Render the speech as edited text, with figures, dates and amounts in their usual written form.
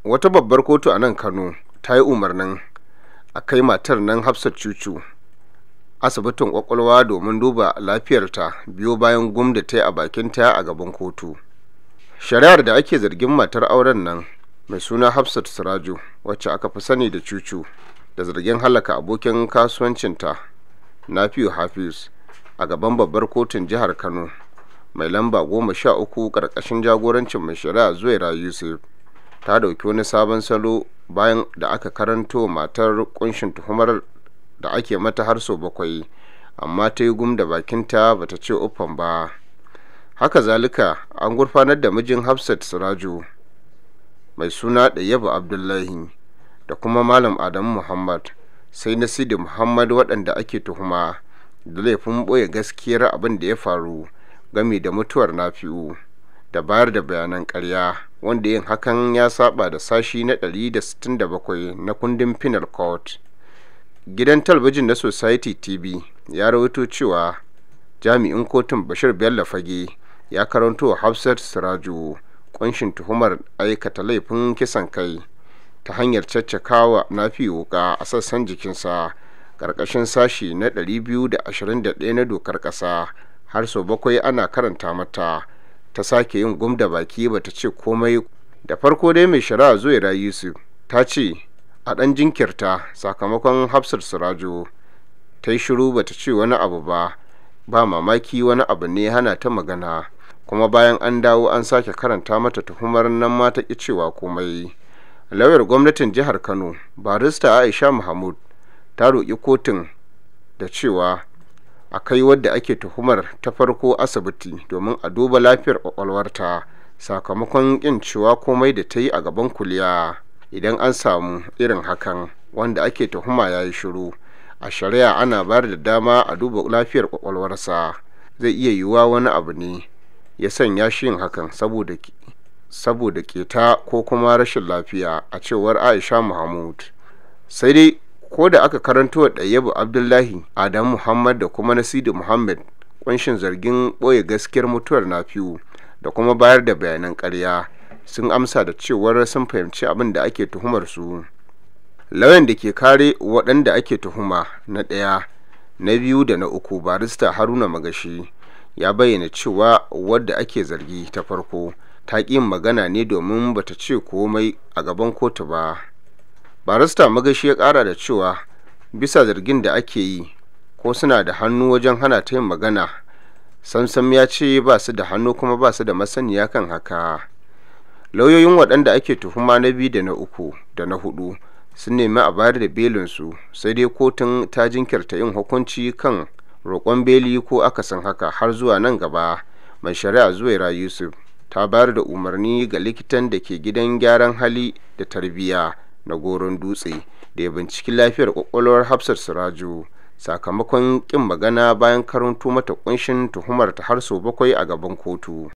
Wata babbar kotu a nan Kano ta yi umarnin a kai matar nan Hafsat Chuchu asibitin kwakwalwa domin duba lafiyarta biyo bayan gum da ta yi a bakinta a gaban kotu. Shari'ar da ake zargin matar auren nan mai suna Hafsat Sirajo, wacce aka fi sani da Chuchu, da zargin halaka abokin kasuwancinta Nafi'u Hafiz a gaban babbar kotun jihar Kano mai lamba 13 karkashin jagorancin mai shari'a Zuwaira Yusuf, ta dauki wani sabon salo bayan da aka karanto matar kunshin tuhumar da ake mata har sau 7, amma ta yi gum da bakinta bata ce uffan ba. Haka zalika an gurfanar da mijin Hafsat Sirajo mai suna Ɗayyabu Abdullahi da kuma Malam Adamu Muhammad, sai Nasidi Muhammad, waɗanda ake tuhuma da laifin ɓoye gaskiyar abin da ya faru game da mutuwar Nafi'u da bayar da bayanan ƙarya, wanda yin hakan ya saba da sashi na 167 na kundin Penal Code. Gidan talabijin na Society TV ya rawaito cewa jami'in kotun Bashir Bello Fage ya karanto Hafsat Sirajo kunshin tuhumar aikata laifin kisan kai ta hanyar caccakawa Nafi'u wuka a sassan jikinsa karkashin sashi na 221 na dokar ƙasa. Har sau 7 ana karanta mata, ta sake yin gum da baki bata ce komai. Da farko dai mai shari'a Zuwaira Yusuf ta ce a ɗan jinkirta sakamakon Hafsat Sirajo ta yi shiru bata ce wani abu ba, ba mamaki wani abu ne hana ta magana, kuma bayan an dawo an sake karanta mata tuhumar nan ma ta ƙi cewa komai. Lauyar gwamnatin jihar Kano, Barista Aisha Mahmud, ta roƙi kotun da cewa a kai wadda ake tuhumar ta farko asibiti domin a duba lafiyar kwakwalwarta sakamakon ƙin cewa komai da ta yi a gaban kuliya. Idan an samu irin hakan, wanda ake tuhuma ya yi shiru, a shari'a ana bayar da dama a duba lafiyar kwakwalwarsa. Zai iya yiwuwa wani abu ne ya sanya shi yin hakan saboda keta ko kuma rashin lafiya, a cewar Aisha Mahmud. Sai dai ko da aka karanto wa Ɗayyabu Abdullahi, Adamu Muhammad da kuma Nasidu Muhammad kunshin zargin ɓoye gaskiyar mutuwar Nafi'u da kuma bayar da bayanan ƙarya, sun amsa da cewar sun fahimci abin da ake tuhumar su. Lauyan da ke kare waɗanda ake tuhuma na 1, na 2 da na 3, Barista Haruna Magashi, ya bayyana cewa wadda ake zargi ta farko ta ƙi yin magana ne domin bata ce komai a gaban kotu ba. Barista Magashi ya ƙara da cewa bisa zargin da ake yi ko suna da hannu wajen hana ta yin magana, samsam ya ce ba su da hannu kuma ba su da masaniya kan haka. Lauyoyin waɗanda ake tuhuma na 2 da na 3 da na 4 sun nemi a bayar da belinsu, sai dai kotun ta jinkirta yin hukunci kan roƙon beli ko akasin haka har zuwa nan gaba. Mai shari'a Zuwaira Yusuf ta bayar da umarni ga likitan da ke gidan gyaran hali da tarbiyya na Goron Dutse da ya binciki lafiyar kwakwalwar Hafsat Sirajo sakamakon ƙin magana bayan karanto mata kunshin tuhumar ta har sau 7 a gaban kotu.